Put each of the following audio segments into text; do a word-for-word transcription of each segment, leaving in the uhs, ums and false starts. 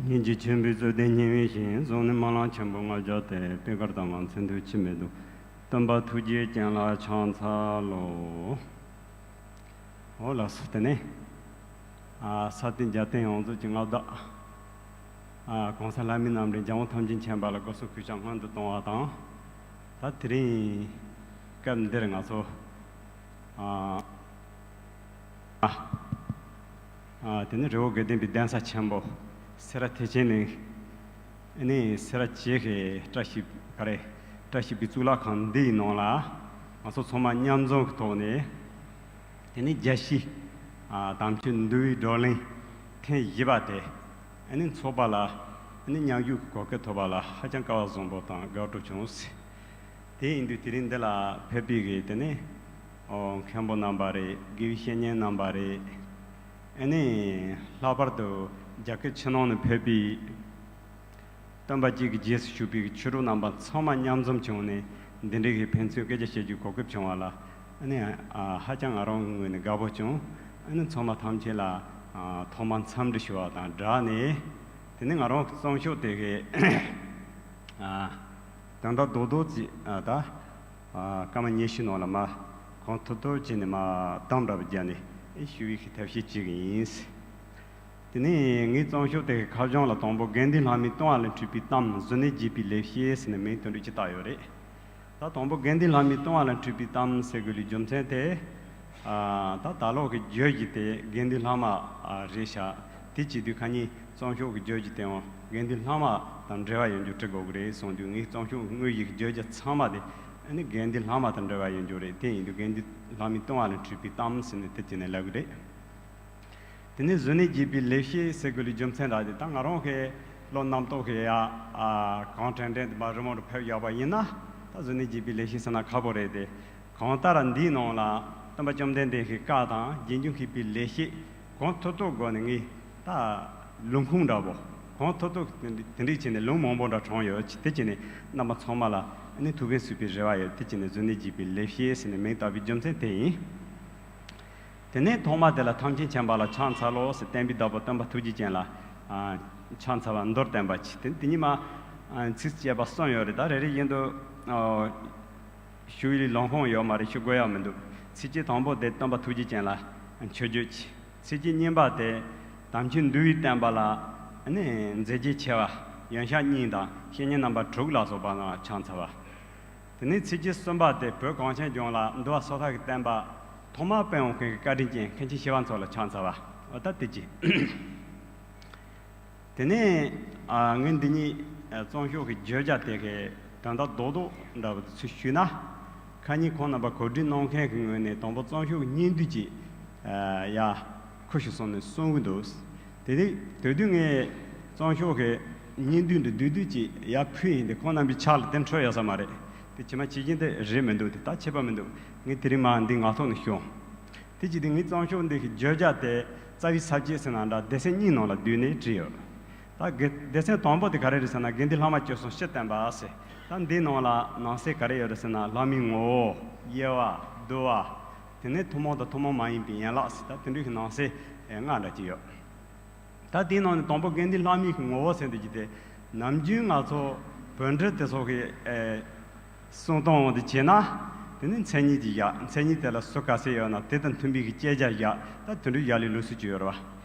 སྙིང་རྗེ་ཆེན་པོས་རྩོད་ལྡན་སྙིང་པོའི་ཞིང་། བཟུང་ནས་སྨོན་ལམ་ཆེན་པོ་ལྔ་བརྒྱ་སྟེ། པད་དཀར་དང་ངང་ཚེ་འདུ་འཆི་མེད་དོ། སྟོན་པ་ཐུགས་རྗེ་ཅན་ལ་ཕྱག་འཚལ་ལོ། འོ་ལགས་སོ། དེ་ནས་ཨ་ས་སྟེང་རྒྱལ་བསྟན་ཡོངས་རྫོགས་ཀྱི་མངའ་བདག་ཨ་གོང་ས་ལྷ་མིའི་རྣམ་འདྲེན་རྒྱལ་དབང་ཐམས་ཅད་མཁྱེན་པ་ལ་སྐུ་གསུང་གུས་ཕྱག་སྔོན་དུ་གཏོང་བ་དང་། ད་དེ་རིང་སྐབས་འདིར་ང་ཚོ་ཨ་ཨ་ཨ་དེ་ནི་རི་བོ་དགེ་ལྡན་པའི་གདན་ས་ཆེན་པོ་སེ་ར་ཐེག་ཆེན་གླིང་། ཨ་ནི་སེ་ར་བྱེས་ཀྱི་བཀྲ་ཤིས་ག་རེ། བཀྲ་ཤིས་པའི་གཙུག་ལག་ཁང་འདིའི་ནང་ལ་ང་ཚོ་ཚང་མ་མཉམ་འཛོམས་ཀྱི་ཐོག་ནས། དེ་ནས་རྒྱལ་སྲས་ཨ་དམ་ཆོས་འདུལ་བའི་བགྲོ་གླེང་ཐེངས་བཞི་པ་དེ་ཨ་ནི་འཚོགས་པ་ལ། ཨ་ནི་མཉམ་ཞུགས་ཀྱི་གོ་སྐབས་ཐོབ་པ་ལ་ཧ་ཅང་སྐལ་བ་བཟང་པོ་དང་དགའ་སྤྲོ་བྱུང་། དེ་ཡིན་དུས་དེ་རིང་འདི་ལ་ཕེབས་པའི་གི་དེ་ནས་ཨོ་མཁན་པོ་རྣམ་པ་རེད། དགེ་བའི་བཤེས་གཉེན་རྣམ་པ་རེད། ཨ་ནི་ལྷག་པར་དུ་རྒྱ་སྐད་ཕྱི་ནང་ནས་ཕེབས་པའི་སྟོན་པ་གཅིག་གི་རྗེས་སུ་ཞུགས་པའི་ཆོས་གྲོགས་རྣམ་པ་ཚང་མ་མཉམ་འཛོམས་བྱུང་ནས་འདི་འདྲའི་གི་ཕན་ཚུན་སྐད་ཆ་བཤད་རྒྱུའི་གོ་སྐབས་བྱུང་བ་ལ། ཨ་ནི་ཨ་ཧ་ཅང་ང་རང་གི་ངོས་ནས་དགའ་པོ་བྱུང་། ཨ་ནི་ཚང་མ་ཐམས་ཅད་ལ་ཨ་ཐོག་མར་འཚམས་འདྲི་ཞུ་བ་དང་སྦྲགས་ནས། དེ་ནས་ང་རང་གི་རྩོམ་ཤོག་དེ་གའི་ཨ་དོན་དག་རྡོག་རྡོག་ཅིག་ཨ་ད་ཨ་སྐར་མ་ཉི་ཤུ་ནང་ལ་མ་གང་ཐུབ་ཐུབ་བྱས་ནས་མ་གཏམ་འདྲ་པོ་བརྒྱབ་ནས་ཨེ་ཞུ་བའི་གི་ཐབས་ཤེས་བྱེད་གི་ཡིན། དེ་ནས་ངའི་རྩོམ་ཤོག་དེ་གི་ཁ་བྱང་ལ་དང་པོ་དགེ་འདུན་ལྷ་མིས་ལྟུང་བ་ལས་འཁྲུངས་པའི་གཏམ། བཟོད་ནས་བགྱིས་པའི་ལེགས་བཤད་ཟེར་ནས་མིང་དེ་འདྲ་ཅིག་བཏགས་ཡོད་རེད། ད་དང་པོ་དགེ་འདུན་ལྷ་མིས་ལྟུང་བ་ལས་འཁྲུངས་པའི་གཏམ་ཟེར་དགོས་ལུགས་རྒྱུ་མཚན་དེ། ཨ་ད་ད་ལོག་གི་བརྗོད་གཞི་དེ་དགེ་འདུན་ལྷག་མ་ཨ་རེད་ཤག་དེ་བྱེད་དུས་ཁ་ཉིན་རྩོམ་ཤོག་གི་བརྗོད་གཞི་དེའང་དགེ་འདུན་ལྷག་མ་དང་འབྲེལ་བ་ཡོད་རྒྱུ་འབྲི་དགོས་ཀྱི་རེད་གསུངས་དུས། ངའི་རྩོམ་ཤོག་དངོས་གཞི་གི་བརྗོད་བྱ་ཚང་མ་དེ་ཨ་ནི་དགེ་འདུན་ལྷག་མ་དང་འབྲེལ་བ་ཡོད་རྒྱུ་རེད། དེ་ཡིན་དུས་དགེ་འདུན་ལྷ་མིས་ལྟུང་བ་ལས་འཁྲུངས་པའི་གཏམ་ཟེར་ནས་དེ་བྱས་ནས་ལབ་ཀྱི་རེད། དེ་ནས་བཟོད་ནས་བགྱིས་པའི་ལེགས་བཤད་ཟེར་དགོས་ལུགས་རྒྱུ་མཚན་རག་དེ། ད་ང་རང་གི་བློ་རྣམ་རྟོག་གི་ཡ་ཨ་གང་དྲན་དྲན་དུ་མ་རི་མོ་རུ་ཕེབས་ཡོད་པ་ཡིན་ན། ད་བཟོད་ནས་བགྱིས་པའི་ལེགས་བཤད་ཟེར་ན་ཁག་པོ་རེད་དེ། གང་ལྟར་འདིའི་ནང་ལ་སྟོན་པ་བཅོམ་ལྡན་འདས་ཀྱི་བཀའ་དང་རྗེས་འཇུག་མཁས་པའི་ལེགས་བཤད་གང་ཐུབ་ཐུབ་སྒོ་ནས་ངས་ད་ལུང་ཁུངས་འདྲ་པོ་གང་ཐུབ་ཐུབ་དེ་འདྲ་བྱས་ནས་ལུང་མང་པོ་འདྲ་དྲངས་ཡོད། དེ་བྱས་ནས་རྣམ་པ་ཚང་མ་ལ་ནི་ཐུགས་ཕན་གསོས་པའི་རེ་བ་ཡོད། དེ་བྱས་ནས་བཟོད་ནས་བགྱིས་པའི་ལེགས་བཤད་ཟེར་ནས་མིང་བཏགས་པའི་རྒྱུ་མཚན་དེ་ཡིན། དེ་ནས་ཐོག་མ་དེ་ལ་ཐམས་ཅད་མཁྱེན་པ་ལ་ཕྱག་འཚལ་ལོ་ཟེར། བསྟན་པའི་བདག་པོ་སྟོན་པ་ཐུགས་རྗེ་ཅན་ལ་ཨ་ཕྱག་འཚལ་བ་མདོར་བསྟན་པ་ཅིག་དེ་དེ་ཉིད་མ་ཨ་ཚིགས་བཅད་པ་གསུམ་ཡོད་རེད། ད་རེ་རེ་བཞིན་དུ་ཨ་ཞུ་ཡི་ལུང་ཁུངས་ཡོད་མ་རེད། ཞུ་དགོས་ཡག་མི་འདུག་ཚིགས་བཅད་དང་པོ་དེ་སྟོན་པ་ཐུགས་རྗེ་ཅན་ལ་མཆོད་བརྗོད་ཅིག་ཚིགས་བཅད་གཉིས་པ་དེ་དམ་ཆོས་འདུལ་བའི་བསྟན་པ་ལ་ནི་མཛད་རྗེས་ཆེ་བ་ཡོན་ཤཱཀ་གཉིས་དང་བཤེས་གཉེན་རྣམ་པ་དྲུག་ལ་སོགས་པ་ལ་ཕྱག་འཚལ་བ། དེ་ནས་ཚིགས་བཅད་གསུམ་པ་དེ་བོད་གངས་ཅན་ལྗོངས་ལ་འདུལ་བ་སོ་ཐར་གྱི་བསྟན་པ་ཐོག་མར་སྤེལ་འོང་མཁན་གྱི་བཀའ་དྲིན་ཅན་མཁན་ཆེན་ཞི་བ་འཚོ་ལ་ཕྱག་འཚལ་བ། འོ་ད་དེ་ཅི། དེ་ནས་ཨ་ངས་འདི་ཉིད་ཨ་རྩོམ་ཤོག་གི་བརྗོད་བྱ་དེ་གའི་དོན་དག་རྡོག་རྡོག་འདྲ་བོ་དེ་ཚོ་ཞུས་ན། ཁ་ཉིན་ཁོང་རྣམ་པ་གོ་སྒྲིག་གནང་མཁན་གྱི་ངོས་ནས་དང་པོ་རྩོམ་ཤོག་གི་སྙིང་བསྡུས་ཅིག་ཨ་ཡ་ཁུ་ཞིག་སོང་ནས་གསུང་གི་འདུག་དེ་དུས་དེ་དུས་ངས་རྩོམ་ཤོག་གི་སྙིང་བསྡུས་འདི་བསྡུས་བསྡུས་ཅིག་ཡར་ཕུལ་ཡིན་ཏེ། ཁོང་རྣམ་པའི་ཕྱག་ལ་དེ་འཕྲོད་ཡོད་ས་མ་རེད། དེ་ཕྱི་མ་ཇི་བཞིན་དེ་རེད་མི་འདུག་དེ་ད་ཁྱད་པར་མི་འདུག་ངས་དེ་རིང་མར་འདི་ངག་ཐོག་ནས་ཤོང་། དེ་བྱས་ཏེ་ངའི་རྩོམ་ཤོག་འདི་གི་བརྗོད་བྱ་དེ་རྩ་བའི་ས་བཅད་ཟེར་ན་འདྲ་སྡེ་ཚན་གཉིས་ནང་ལ་བསྡུས་ནས་བྲིས་ཡོད། ད་དགེ་སྡེ་ཚན་དང་པོ་དེ་ག་རེ་རེད་ཟེར་ན་དགེ་འདུན་ལྷག་མ་སྤྱོད་གསུམ་སྤྱི་བསྟན་པ་ཟེར། ད་འདིའི་ནང་ལ་ནང་གསེས་ག་རེ་ཡོད་རེད་ཟེར་ན་ལྷ་མིའི་ངོ་བོ། དབྱེ་བ། བསྡུ་བ། དེ་ནས་ཐུན་མོང་དང་ཐུན་མོང་མ་ཡིན་པའི་ཡན་ལག་ཟེར། ད་དེ་འདྲའི་གི་ནང་གསེས་ལྔ་འདྲ་ཅིག་ཡོད། ད་དེའི་ནང་ནས་དང་པོ་དགེ་འདུན་ལྷ་མིའི་ངོ་བོ་ཟེར་འདི་ཅི་སྟེ། ནམ་རྒྱུན་ང་ཚོ་བོད་འབྲེལ་དེ་ཚོ་གི་ཨེ་གསུང་སྟངས་འོང་དུ་བྱས་ན། དེ་ནི་མཚན་ཉིད་ཀྱི་ཡ་མཚན་ཉིད་དེ་ལ་སུ་ག་ཚད་ཡོད་ན་དེ་དང་མཐུན་པའི་གི་བཅད་རྒྱ་ཡ་ད་དེ་འདྲའི་ཡ་ལས་ལུགས་སྲོལ་ཅིག་ཡོད་རེད་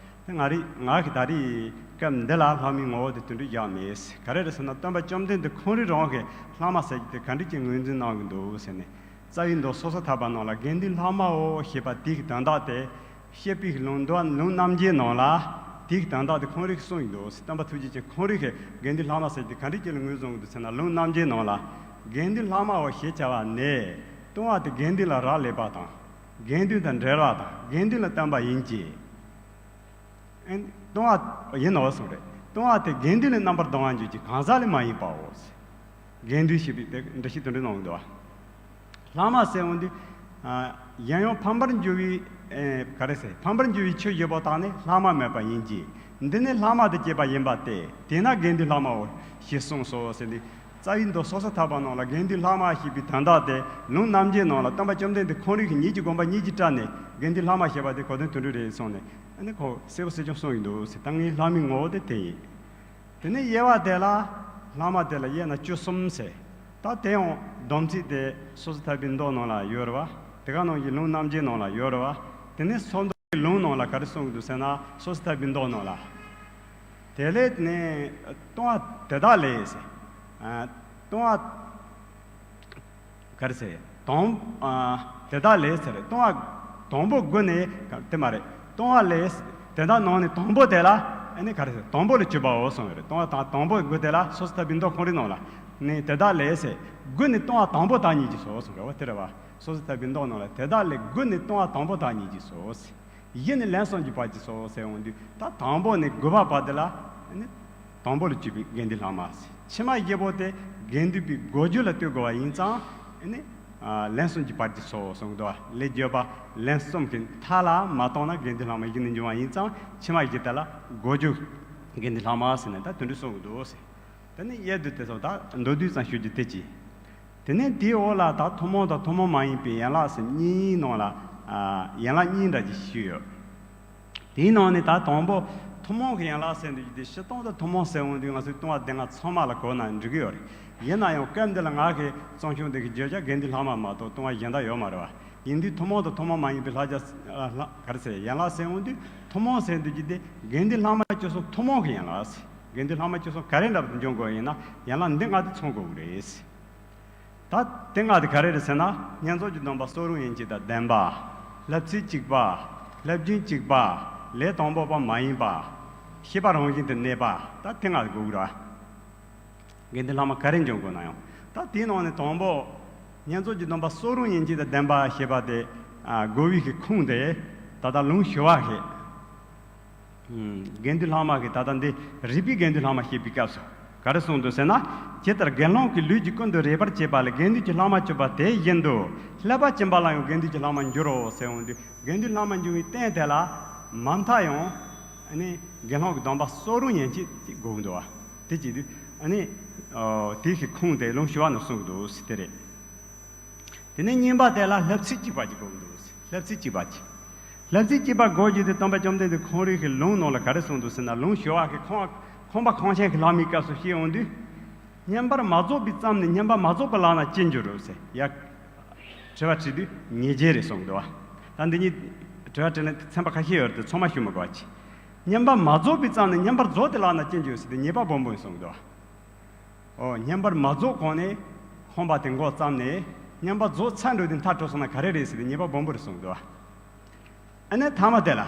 བ། དེ་ང་རེ་ང་གི་ད་རེས་སྐབས་འདི་ལ་ལྷ་མིའི་ངོ་བོ་དེ་དེ་འདྲའི་ཡ་མེད། ག་རེ་རེད་ཟེར་ན་སྟོན་པ་བཅོམ་ལྡན་འདས་ཁོང་རང་རང་གི་ལྷག་མ་ཟེར་གྱི་དེ་ག་འདྲ་ཅིག་ངོས་འཛིན་གནང་གི་འདུག་ཟེར་ནས། རྩ་བའི་མདོ་སོ་སོར་ཐར་པ་ནང་ལ་དགེ་འདུན་ལྷག་མའོ་ཞེས་པ་དེའི་གི་དོན་དག་དེ་བཤད་པའི་ལུང་འདུལ་བ་ལུང་རྣམ་འབྱེད་ནང་ལ་དེའི་གི་དོན་དག་དེ་ཁོང་རང་གིས་གསུངས་ཡོད་འདུག་སྟོན་པ་ཐུགས་རྗེ་ཅན་ཁོང་རང་གིས་དགེ་འདུན་ལྷག་མ་ཟེར་དེ་ག་འདྲ་ཅིག་ལ་ངོས་བཟུང་གི་འདུག་ཟེར་ན། ལུང་རྣམ་འབྱེད་ནང་ལ་དགེ་འདུན་ལྷག་མའོ་ཞེས་བྱ་བ་ནི། ལྟུང་བ་དེ་དགེ་འདུན་ལ་རག་ལས་པ་དང་། དགེ་འདུན་དང་འབྲེལ་བ་དང་དགེ་འདུན་ལ་བརྟེན་པ་ཡིན་གྱི། ཨེ་ལྟུང་བ་ཡིན་ནོ་གསུངས་རེད། ལྟུང་བ་དེ་དགེ་འདུན་ལ་རྣམ་པར་ལྡང་བར་འགྱུར་གྱི་གང་ཟག་ལ་མ་ཡིན་པའོ། དགེ་འདུན་ཞེས་པའི་དེ་འདྲ་ཞིག་དོན་འགྲེལ་གནང་གི་འདུག་བ། ལྷག་མ་ཟེར་འོང་དུས། ཨ་གཞན་ཡང་ཕམ་པར་འགྱུར་བའི་ཨེ་ག་རེ་ཟེར། ཕམ་པར་འགྱུར་བའི་ཆོས་བཞི་པོ་དག་ནི་ལྷག་མ་མེད་པ་ཡིན་གྱི། འདི་ནི་ལྷག་མ་དང་བཅས་པ་ཡིན་པ་སྟེ། དེས་ན་དགེ་འདུན་ལྷག་མའོ་ཞེས་གསུངས་སོ་ཟེར་ཏེ། རྩ་བའི་མདོ་སོ་སོར་ཐར་པ་ནང་ལ་དགེ་འདུན་ལྷག་མ་ཞེས་པའི་དོན་དག་དེ་ལུང་རྣམ་འབྱེད་ནང་ལ་སྟོན་པ་བཅོམ་ལྡན་འདས་ཁོང་རང་གི་ཉིད་ཀྱི་དགོངས་པ་ཉིད་ཀྱིས་བཀྲལ་ནས་དགེ་འདུན་ལྷག་མ་ཞེས་པ་དེ་གོ་དོན་དོན་འགྲུབ་རེད་གསུངས་ནས། ཨ་ནི་ཁོ་གསལ་པོ་གསལ་རྐྱང་གསུངས་ཡོད་འདུག་ཟེར། ད་ངའི་ལྷག་མའི་ངོ་བོ་དེ་དེ་ཡིན། དེ་ནས་དབྱེ་བ་དེ་ལ་ལྷག་མ་དེ་ལ་དབྱེ་ན་བཅུ་གསུམ་ཟེར། ད་དེ་ཡང་སྡོམ་ཚིག་དེ་སོ་སོ་ཐར་པའི་མདོ་ནང་ལ་ཡོད་རེད་བ། དེ་ག་ནང་བཞིན་ལུང་རྣམ་འབྱེད་ནང་ལ་ཡོད་རེད་བ། དེ་ནས་ཚོགས་མདོ་གི་ལུང་ནང་ལ་ག་རེ་གསུངས་འདུག་ཟེར་ན། སོ་སོ་ཐར་པའི་མདོ་ནང་ལ། དེ་ལས་ནི་ལྟུང་བ་དེ་དག་ལས་ཟེར། ཨ། ལྟུང་བ་ག་རེ་ཟེར། དང་། ཨ། དེ་དག་ལས་ཟེར། ལྟུང་བ་དང་པོ་དགུ་ནི་དེ་མ་རེད། ལྟུང་བ་ལས་དེ་དག་ནང་ནས་དང་པོ་དེ་ལ་ཨ་ནི་ག་རེ་ཟེར། དང་པོ་ལས་གྱུར་པའོ་གསུངས་ཡོད་རེད། ལྟུང་བ་དང་དང་པོ་དགུ་དེ་ལ་སོ་སོ་ཐར་པའི་མདོ་ཁོང་རའི་ནང་ལ་ནི་དེ་དག་ལས་ཟེར། དགུ་ནི་ལྟུང་བ་དང་པོ་དག་ཉིད་ཀྱིས་སོ་གསུངས་ཡོད་པ་དེ་རེད་བ། སོ་སོ་ཐར་པའི་མདོ་ནང་ལ་དེ་དག་ལས་དགུ་ནི་ལྟུང་བ་དང་པོ་དག་ཉིད་ཀྱིས་སོ། བཞི་ནི་ལན་གསུམ་གྱི་བར་གྱིས་སོ་ཟེར་འོང་དུས། ད་དང་པོ་ནས་དགུ་པ་བར་དེ་ལ་ནི་དང་པོ་ལས་གྱུར་པའི་དགེ་འདུན་ལྷག་མ་ཟེར། ཕྱི་མ་བཞི་པོ་དེ་དགེ་འདུན་པའི་གོ་རྒྱུ་ལ་ལྟོས་དགོས་པ་ཡིན་ཙང་ནི། ཨ། ལན་གསུམ་གྱི་བར་གྱིས་སོ་གསུངས་འདུག་བ། ལས་བརྗོད་པ་ལན་གསུམ་གྱི་མཐའ་ལ་མ་གཏོགས་ན་དགེ་འདུན་ལྷག་མ་བཞི་ནི་འབྱུང་བ་ཡིན་ཙང་། ཕྱི་མ་བཞི་དེ་ལ་གོ་རྒྱུ་དགེ་འདུན་ལྷག་མ་ཟེར་ནས་ད་དོན་འགྲུབ་གསུངས་འདུག་ཟེར། དེ་ནས་དབྱེ་བསྡུ་དེ་ཚོ་ད་མདོར་བསྡུས་ཙམ་ཞུ་རྒྱུ་དེ་གཅིག། དེ་ནས་དེའི་འོག་ལ་ད་ཐུན་མོང་དང་ཐུན་མོང་མ་ཡིན་པའི་ཡན་ལག་ཟེར་གཉིས་ནང་ལ། ཨ། ཡན་ལག་གཉིས་འདྲ་ཅིག་ཞུས་ཡོད། དེའི་ནང་ནས་ད་དང་པོ་ཐུན་མོང་གི་ཡན་ལག་ཟེར་འདུག་རྒྱུ་དེ། སྤྱིར་བཏང་དུ་ཐུན་མོང་ཟེར་འོང་དུས་ང་ཚོའི་ལྟུང་བ་སྡེ་ལྔ་ཚང་མ་ལ་གོ་ན་འགྲིག་གི་ཡོད་རེད། ཡིན་ན་ཡང་སྐབས་འདི་ལ་ང་གི་རྩོམ་གཞུང་འདི་གི་བརྗོད་བྱ་དགེ་འདུན་ལྷག་མ་མ་གཏོགས་ལྟུང་བ་གཞན་དག་ཡོད་མ་རེད་བ། ཡིན་དུས་ཐུན་མོང་དང་ཐུན་མོང་མ་ཡིན་པའི་ལྷག་བྱ། ལྷག་ག་རེ་ཟེར། ཡན་ལག་ཟེར་འོང་དུས་ཐུན་མོང་ཟེར་འདུག་རྒྱུ་དེ་དགེ་འདུན་ལྷག་མ་བཅུ་གསུམ་ཐུན་མོང་གི་ཡན་ལག་ཟེར། དགེ་འདུན་ལྷག་མ་བཅུ་གསུམ་ག་རེ་འདྲ་པོ་འབྱུང་དགོས་ཡིན་ན་ཡན་ལག་འདི་ལྔ་དེ་ཚང་དགོས་ཀྱི་རེད། ད་དེ་ལྔ་དེ་ག་རེ་རེད་ཟེར་ན། བསྙེན་རྫོགས་ཀྱི་སྡོམ་པ་གསོ་རིག་ཡན་ཆད་དང་ལྡན་པ། བསླབ་ཚིགས་གཅིག་པ། བསླབ་རྒྱུན་གཅིག་པ། ལས་དང་པོ་པ་མ་ཡིན་པ། ཤེས་པ་རང་བཞིན་དུ་གནས་པ། ད་དེ་ལྔ་དེ་དགོས་ཀྱི་རེད། དགེ་འདུན་ལྷག་མ་ག་རེ་འབྱུང་དགོས་ན་ཡང་། ད་དེའི་ནང་ནས་དང་པོ་བསྙེན་རྫོགས་ཀྱི་སྡོམ་པ་གསོ་རིག་ཡན་ཆད་དང་ལྡན་པ་ཞེས་པ་དེ། ཨ། དགོས་པའི་གི་ཁུངས་དེ་ད་ལྟ་ལུང་ཞུ་བ་གི། ཨུམ། དགེ་འདུན་ལྷག་མ་གི་ད་ལྟ་འདི་རིགས་པའི་དགེ་འདུན་ལྷག་མ་བཤད་པའི་སྐབས་སུ་ག་རེ་གསུངས་འདུག་ཟེར་ན། ཇི་ལྟར་དགེ་སློང་གི་ལུས་ཀྱིས་ཀུན་ཏུ་རེག་པར་བྱེད་པ་ལས་དགེ་འདུན་གྱི་ལྷག་མ་གྱུར་པ་དེ་བཞིན་དུ། བསླབ་པ་སྦྱིན་པ་ལ་ཡང་དགེ་འདུན་གྱི་ལྷག་མ་འགྱུར་རོ་ཟེར་འོང་དུས། དགེ་འདུན་ལྷག་མ་འགྱུར་བའི་རྟེན་དེ་ལ་མ་མཐའ་ཡང་ཨ་ནི་དགེ་སློང་གི་སྡོམ་པ་གསོ་རིག་ཡན་ཆད་ཅིག་དགོས་འདུག་བ། དེ་བྱེད་དུས་ཨ་ནི། ཨོ། དེའི་གི་ཁུངས་དེ་ལུང་ཞུ་བ་ནང་གསུངས་འདུག་ཟེར་དེ་རེད། དེ་ནས་གཉིས་པ་དེ་ལ་བསླབ་ཚིགས་གཅིག་པ་ཅིག་དགོས་འདུག་ཟེར། བསླབ་ཚིགས་གཅིག་པ་ཅིག། བསླབ་ཚིགས་གཅིག་པ་དགོས་རྒྱུ་དེ་སྟོན་པ་བཅོམ་ལྡན་འདས་ཁོང་རའི་གི་ལུང་ནང་ལ་ག་རེ་གསུངས་འདུག་ཟེར་ན། ལུང་ཞུ་བ་གི་ཁོང་ཁོང་པ་ཁོང་ཆེན་གྱི་ལྷག་མའི་སྐབས་སུ་བཤད་འོང་དུས། བསྙེན་པར་མ་རྫོགས་པའི་མཚམས་ནས་བསྙེན་པར་མ་རྫོགས་པ་ལག་ན་ཅི་འགྱུར་རོ་ཟེར་ཡ། དྲི་བ་དྲིས་དུས་ཉེས་བྱས་རེད་གསུངས་འདུག་བ། ད་འདི་གཉིས་དྲི་བ་དྲིས་ལན་ཚན་པ་ཁ་ཤས་ཡོད་རེད་དེ་ཚང་མ་ཞུ་མི་དགོས་པ་བྱས། བསྙེན་པར་མ་རྫོགས་པའི་མཚམས་ནས་བསྙེན་པར་རྫོགས་ཏེ་ལག་ན་ཅི་འགྱུར་ཟེར་དུས་ཉེས་པ་སྦོམ་པོ་ཡིན་གསུངས་འདུག་བ། ཨོ། བསྙེན་པར་མ་རྫོགས་གོང་ནས་ཁོང་པ་དེ་འགོ་བརྩམས་ནས་བསྙེན་པར་རྫོགས་ཚར་འགྲོ་དུས་མཐར་གྲོལ་སོང་ན་ག་རེ་རེད་ཟེར་དུས་ཉེས་པ་སྦོམ་པོ་རེད་གསུངས་འདུག་བ། ཨ་ནི་ཐ་མ་དེ་ལ།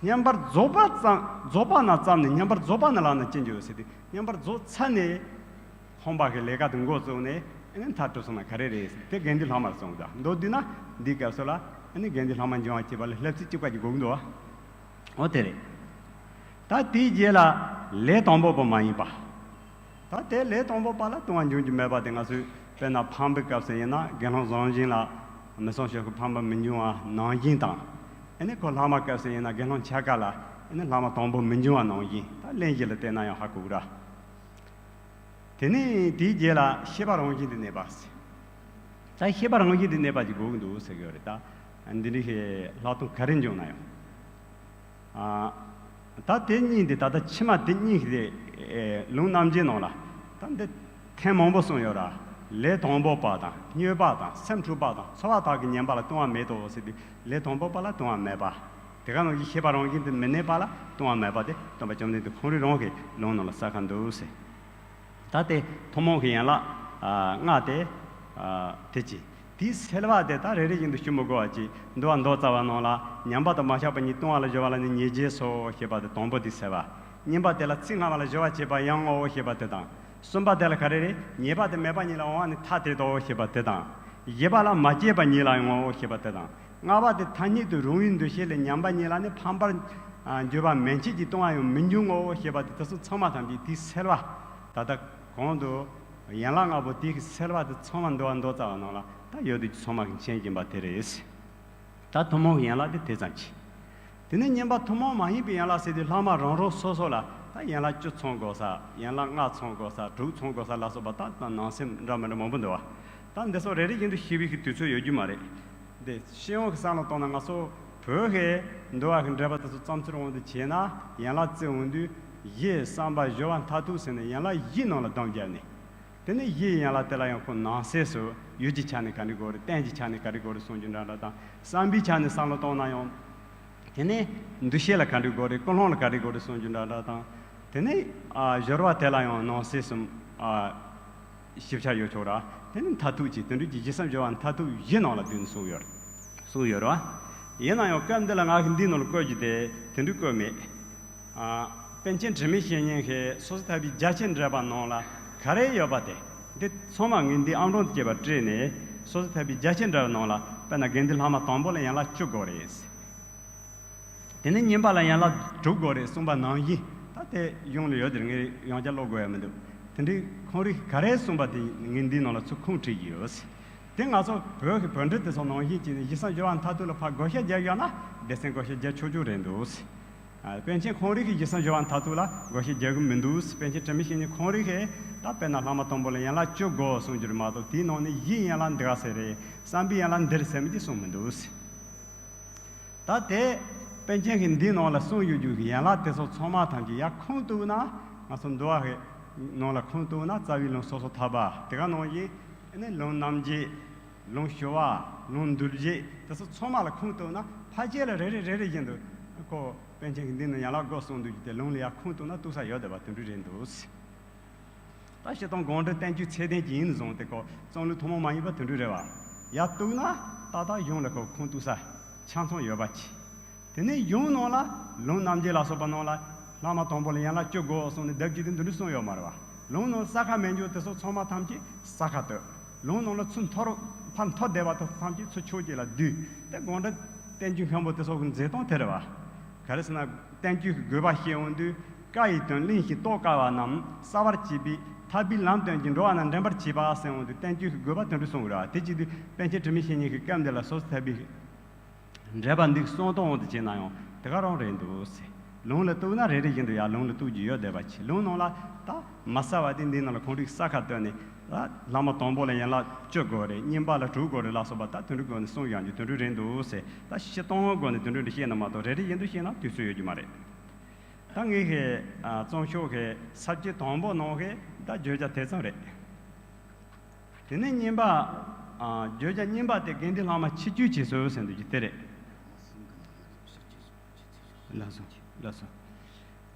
བསྙེན་པར་རྫོགས་པ་ཙམ་རྫོགས་པ་ན་ཙམ་ནས་བསྙེན་པར་རྫོགས་པ་ན་ལག་ན་ཅི་འགྱུར་ཟེར་དུས་བསྙེན་པར་རྫོགས་ཚར་ནས། ཁོང་པ་གི་ལས་ཀ་དེ་འགོ་བཙུགས་ནས་ཨ་ནི་མཐར་གྲོལ་སོང་ན་ག་རེ་རེད་ཟེར་དེ་དགེ་འདུན་ལྷག་མར་གསུངས་འདུག། མདོར་བསྡུས་ན་འདིའི་སྐབས་སུ་ལ་ཨ་ནི་དགེ་འདུན་ལྷག་མ་འབྱུང་བ་བྱེད་པ་ལ་བསླབ་ཚིགས་གཅིག་པ་ཅིག་དགོས་ཀྱི་འདུག་བ། འོ་དེ་རེད། ད་དེའི་རྗེས་ལ་ལས་དང་པོ་པ་མ་ཡིན་པ། ད་དེ་ལས་དང་པོ་པ་ལ་ལྟུང་བ་འབྱུང་རྒྱུ་མེད་པ་དེ་ང་ཚོས་དཔེར་ན་ཕམ་པའི་སྐབས་སུ་ཡིན་ན་དགེ་སློང་བཟང་བཞིན་ལ་མི་གསང་ཆོས་ཀྱི་ཕམ་པ་མི་འབྱུང་བ་ནང་བཞིན་དང་། ཨ་ནི་ཁོ་ལྷག་མ་སྐབས་སུ་ཡིན་ན་དགེ་སློང་འཆར་ཀ་ལ་ཨ་ནི་ལྷག་མ་དང་པོ་མི་འབྱུང་བ་ནང་བཞིན། ད་ལན་བཞི་ལ་བལྟས་ན་ཡང་ཧ་གོ་གི་ར། དེ་ནས་དེའི་རྗེས་ལ་ཤེས་པ་རང་བཞིན་དུ་གནས་པ་ཟེར། ད་ཤེས་པ་རང་བཞིན་དུ་གནས་པ་ཅིག་དགོས་ཀྱི་འདུག་ཟེར་གྱི་ཡོད་རེད། ད་འདི་འདྲའི་ལྷག་མཐོང་ག་རེ་འབྱུང་ན་ཡང་། ཨ། ད་དེ་གཉིས་འདི་ད་ལྟ་ཕྱི་མ་དེ་གཉིས་ཀྱི་ལུང་རྣམ་འབྱེད་ནང་ལ་ད་འདི་ཐེངས་མང་པོ་གསུངས་ཡོད་ར། ལས་དང་པོ་པ་དང་བསྙོན་པ་དང་སེམས་འཁྲུགས་པ་དང་ཚོར་བ་དག་གི་ཉེས་པ་ལ་ལྟུང་བ་མེད་དོ་ཟེར་དུས་ལས་དང་པོ་པ་ལ་ལྟུང་བ་མེད་པ། དེ་ག་ནང་བཞིན་ཤེས་པ་རང་བཞིན་དུ་མི་གནས་པ་ལ་ལྟུང་བ་མེད་པ་དེ་སྟོན་པ་བཅོམ་ལྡན་འདས་ཁོང་རང་རང་གི་ལུང་ནང་ལ་གསལ་ཁ་འདུག་ཟེར། ད་དེ་ཐུན་མོང་གི་ཡན་ལག་ཨ་ལྔ་དེ་ཨ་དེ་ཅི། དེའི་སེལ་བ་དེ་ད་རེ་རེ་བཞིན་དུ་ཞུ་མི་དགོས་པ་ཅིག། འདུལ་བ་མདོ་རྩ་བ་ནང་ལ་ཉམས་པ་དང་མ་ཆགས་པ་གཉིས་ལྟུང་བ་ལ་སྦྱོར་བ་ལ་ནི་ཉེས་བྱས་སོ་ཞེས་པ་དེ་དང་པོ་དེའི་སེལ་བ། གཉིས་པ་དེ་ལ་ཚིག་སྔ་མ་ལ་སྦྱོར་བ་བྱེད་པ་ཡང་ངོ་བོ་ཞེས་པ་དེ་དང་། གསུམ་པ་དེ་ལ་ག་རེ་རེད། ཉེས་པ་དེ་མེད་པ་ཉིད་ལ་འོང་བ་ནི་ཐ་དད་དོ་ཞེས་པ་དེ་དང་། བཞི་པ་ལ་མ་སྐྱེས་པ་ཉིད་ལ་ངོ་བོ་ཞེས་པ་དེ་དང་། ལྔ་པ་དེ་ཐ་སྙད་དུ་རུང་བའི་འདུ་ཤེས་ལས་ཉམས་པ་ཉིད་ལ་ནི་ཕམ་པར་འགྱུར་བ་མན་ཆད་ཀྱི་ལྟུང་བ་ཡང་མི་འབྱུང་ངོ་བོ་ཞེས་པ་དེ་དེ་ཚོ་ཚང་མ་ཐམས་ཅད་དེའི་སེལ་བ། ད་ལྟ་གོང་དུ་ཡན་ལག་ལྔ་པོ་དེའི་སེལ་བ་དེ་ཚང་མ་འདུལ་བ་མདོ་རྩ་བ་ནང་ལ་ད་ཡོད་དུས་ཚང་མ་གིས་མཁྱེན་གྱིན་པ་དེ་རེད། ད་ཐུན་མོང་གི་ཡན་ལག་དེ་དེ་ཙམ་གྱིས། དེ་ནས་བསྙེན་པ་ཐུན་མོང་མ་ཡིན་པའི་ཡན་ལག་ཟེར་དུས་ལྷག་མ་རང་རང་སོ་སོ་ལ་ད་ཡན་ལག་བཅུ་ཚང་དགོས་ས། ཡན་ལག་ལྔ་ཚང་དགོས་ས། དྲུག་ཚང་དགོས་ས་ལ་སོགས་པ་ད་ད་ནང་གསེས་འདྲ་མི་འདྲ་མང་པོ་འདུག་བ། ད་འདི་ཚོ་རེ་རེ་བཞིན་དུ་ཞུ་བའི་གི་དུས་ཚོད་ཡོད་རྒྱུ་མ་རེད། འདི་སྤྱི་ཡོངས་ཀྱི་བསམ་བློ་བཏང་ན་ང་ཚོ་བོད་ཀྱི་འདུལ་བ་གི་འགྲེལ་པ་དེ་ཚོ་བརྩམས་ཚུལ་དབང་དུ་བྱས་ན་ཡན་ལག་བརྩི་འོང་དུས་ གཞི་བསམ་པ་སྦྱོར་བ་མཐར་ཐུག་ཟེར་ནས་ཡན་ལག་བཞི་ནང་ལ་བསྡོམས་བརྒྱབ་ནས། དེ་ནས་གཞིའི་ཡན་ལག་དེ་ལ་ཡང་ཁོ་ནང་གསེས་སུ་ཡུལ་གྱི་ཆ་ནས་ག་འདྲ་དགོས་རེད། རྟེན་གྱི་ཆ་ནས་ག་འདྲ་དགོས་རེད་གསུང་རྒྱུ་འདྲ་འདྲ་དང་། བསམ་པའི་ཆ་ནས་བསམ་བློ་གཏོང་ན་ཡང་། དེ་ནས་འདུ་ཤེས་ལ་ག་འདྲ་དགོས་རེད། ཀུན་སློང་ལ་ག་འདྲ་དགོས་རེད་གསུང་རྒྱུ་འདྲ་འདྲ་དང་། དེ་ནས་ཨ་སྦྱོར་བ་དེ་ལ་ཡང་ནང་གསེས་སུ་ཨ་ཞིབ་ཆ་ཡོད་ཆོག་ར། དེ་ནི་མཐར་ཐུག་ཅིག་དེ་འདྲ་གྱི་གཞི་བསམ་སྦྱོར་བ་མཐར་ཐུག་བཞི་ནང་ལ་བསྡུས་ནས་གསུངས་ཡོད་རེད། གསུངས་ཡོད་རེད་བ། ཡིན་ན་ཡང་སྐབས་འདི་ལ་ང་གིས་འདིའི་ནང་ལ་བཀོད་རྒྱུ་དེ་དེ་འདྲ་བཀོད་མེད། ཨ། པཎ་ཆེན་དྲི་མེད་བཤེས་གཉེན་གྱིས་སོ་སོར་ཐར་པའི་རྒྱ་ཆེར་འགྲེལ་པ་ནང་ལ་ག་རེ་ཡོད་པ་དེ། འདི་ཚང་མ་ངས་འདི་ཨང་གྲངས་དུ་བྱས་པ་བྲིས་ནས། སོ་སོར་ཐར་པའི་རྒྱ་ཆེར་འགྲེལ་པ་ནང་ལ་དཔེར་ན་དགེ་འདུན་བླ་མ་དང་པོ་ལ་ཡན་ལག་བཅུ་དགོས་རེད། དེ་ནས་གཉིས་པ་ལ་ཡན་ལག་དྲུག་དགོས་རེད་གསུངས་པ་ནང་བཞིན། ད་དེ་གཞུང་ལ་ཡོད་དེ་ངས་ཡང་བསྐྱར་ཀློག་དགོས་ཡ་མི་འདུག་དེ་འདྲའི་ཁོང་རིགས་ག་རེ་གསུངས་པ་དེ་ངས་འདིའི་ནང་ལ་ཚུར་ཁུངས་བྲིས་ཀྱི་ཡོད། དེ་ང་ཚོ་བོད་ཀྱི་བོད་འགྲེལ་དེ་ཚོ་ནང་བཞིན་བྱས་ནས་གཞི་བསམ་སྦྱོར་བ་མཐར་ཐུག་ལ་ཕར་བགོ་བཤའ་རྒྱག་ཡོད་ན་སྡེ་ཚན་བགོ་བཤའ་རྒྱག་ཆོག་ཆོག་རེད་འདུག་ཨ། པཎ་ཆེན་ཁོང་རིགས་ཀྱི་གཞི་བསམ་སྦྱོར་བ་མཐར་ཐུག་ལ་བགོ་བཤའ་རྒྱག་གི་མི་འདུག་པཎ་ཆེན་དྲི་མེད་བཤེས་གཉེན་ཁོང་རིགས་ཀྱིས་ད་དཔེར་ན་བླ་མ་དང་པོ་ལ་ཡན་ལག་བཅུ་དགོས་གསུངས་རྒྱུ་རེད་མ་གཏོགས། དེའི་ནང་ནས་གཞིའི་ཡན་ལག་འདི་ག་ཟེར་རེད། བསམ་པའི་ཡན་ལག་འདི་རེད་ཟེར་མི་དེ་གསུངས་མི་འདུག་ད་དེ་པཎ་ཆེན་གྱིས་འདིའི་ནང་ལ་གསུངས་ཡོད་རྒྱུ་གི་ཡན་ལག་དེ་ཚོ་ཚང་མ་ཐམས་ཅད་ཡར་ཁུངས་གཏུགས་ན། ང་ཚོ་འདུལ་བ་གི་ནང་ལ་ཁུངས་གཏུགས་ན་རྩ་བའི་ལུང་སོ་སོར་ཐར་པ་དེ་ག་ནང་བཞིན། ཨ་ནི་ལུང་རྣམ་འབྱེད། ལུང་ཞུ་བ། ལུང་འདུལ་བྱེད་དེ་ཚོ་ཚང་མ་ལ་ཁུངས་གཏུགས་ན། ཕལ་ཆེར་ལ་རེ་རེ་རེ་རེ་བཞིན་དུ་ཁོ་པཎ་ཆེན་གྱིས་འདི་ནི་ཡན་ལག་དགུ་གསུངས་འདུག་རྒྱུ་དེ་ལུང་ལ་ཡར་ཁུངས་གཏུགས་ན་གཏུགས་ས་ཡོད་བསྡད་པ་དེ་འདྲ་རེད་འདུག་ད་སྤྱིར་བཏང་དགོངས་འགྲེལ་བསྟན་བཅོས་ཚད་ལྡན་གྱི་ཡིན་བཟུང་སྟེ་ཁོ་རྩོམ་ལུགས་ཐུན་མོང་མ་ཡིན་པ་དེ་འདྲ་རེད་བ། ཡར་གཏུགས་ན་ཏག་ཏག་གཞུང་ལ་ཁོ་ཁུངས་གཏུགས་ས་ཆ་ཚང་ཡོད་པ་གྱིས། དེ་ནས་གཞུང་ནང་ལ་ལུང་རྣམ་འབྱེད་ལ་སོགས་པ་ནང་ལ་བླ་མ་དང་པོ་ལ་ཡན་ལག་བཅུ་དགོས་གསུངས་ནས་སྡེབ་གཅིག་དེ་འདི་འདྲ་གསུངས་ཡོད་མ་རེད་བ། ལུང་ནང་གསལ་ཁ་མེད་རྒྱུ་དེ་ཚོ་ཚང་མ་ཐམས་ཅད་གསལ་ཁ་གཏུགས། ལུང་ནང་ལ་ཚུར་མཐོ་རུ་ཕར་མཐོ་བསྡད་པ་དེ་ཚོ་ཐམས་ཅད་ཚུར་ཕྱོགས་གཅིག་ལ་བསྡུས་ཏེ་དགོངས་འགྲེལ་བསྟན་བཅོས་མཁན་པོ་དེ་ཚོ་གི་མཛད་སྟངས་དེ་རེད་བ། ག་རེ་ཟེར་ན་བསྟན་བཅོས་ཀྱི་དགོས་པ་བཤད་འོང་དུས། བཀའ་ཡི་དོན་གླེང་ཞིང་རྟོགས་དཀའ་བ་རྣམས་གསལ་བར་བྱེད་པའི་ཐར་པའི་ལམ་སྟོན་ཅིང་འགྲོ་བ་རྣམས་འདྲེན་པར་བྱེད་པ་ཟེར་འོང་དུས་བསྟན་བཅོས་ཀྱི་དགོས་པ་དེ་འདྲ་གསུངས་ཡོད་རེད་བ། དེ་བྱེད་དུས་པཎ་ཆེན་དྲི་མེད་བཤེས་གཉེན་གྱིས་སྐབས་འདི་ལ་སོ་སོར་ཐར་པའི་འགྲེལ་པ་འདི་གསུང་སྟངས་འོང་དུ་བྱས་ན་ཡང་དེ་ག་རང་རེད་འདུག་ཟེར། ལུང་ལ་གཏུགས་ན་རེ་རེ་བཞིན་དུ་ཡང་ལུང་ལ་གཏུགས་རྒྱུ་ཡོད་བསྡད་པ་གྱིས། ལུང་ནང་ལ་ད་མ་གསལ་བ་དེ་འདི་ནང་ལ་ཁོང་རིགས་གསལ་ཁ་བཏོན་ནས། ད་བླ་མ་དང་པོ་ལ་ཡན་ལག་བཅུ་དགོས་རེད། གཉིས་པ་ལ་དྲུག་དགོས་རེད་ལ་སོགས་པ་ད་དེ་འདྲ་སྒོ་ནས་གསུངས་ཡོང་རྒྱུ་དེ་འདྲ་རེད་འདུག་ཟེར། ད་སྤྱིར་བཏང་སྒོ་ནས་དེ་འདྲ་འདྲ་བཤད་ན་མ་གཏོགས་རེ་རེ་བཞིན་དུ་བཤད་ན་དུས་ཚོད་ཡོད་རྒྱུ་མ་རེད། ད་ངས་ཀྱི་ཨ་རྩོམ་ཤོག་གི་ས་བཅད་དང་པོ་ནང་གི་ད་བརྗོད་བྱ་དེ་ཙམ་རེད། དེ་ནས་གཉིས་པ། ཨ་བརྗོད་བྱ་གཉིས་པ་དེ་དགེ་འདུན་བླ་མ་ཆིབས་བསྒྱུར་བྱེད་སྲོལ་ཟེར་འདུག་རྒྱུ་དེ་རེད། ལགས་སོ། ལགས་སོ།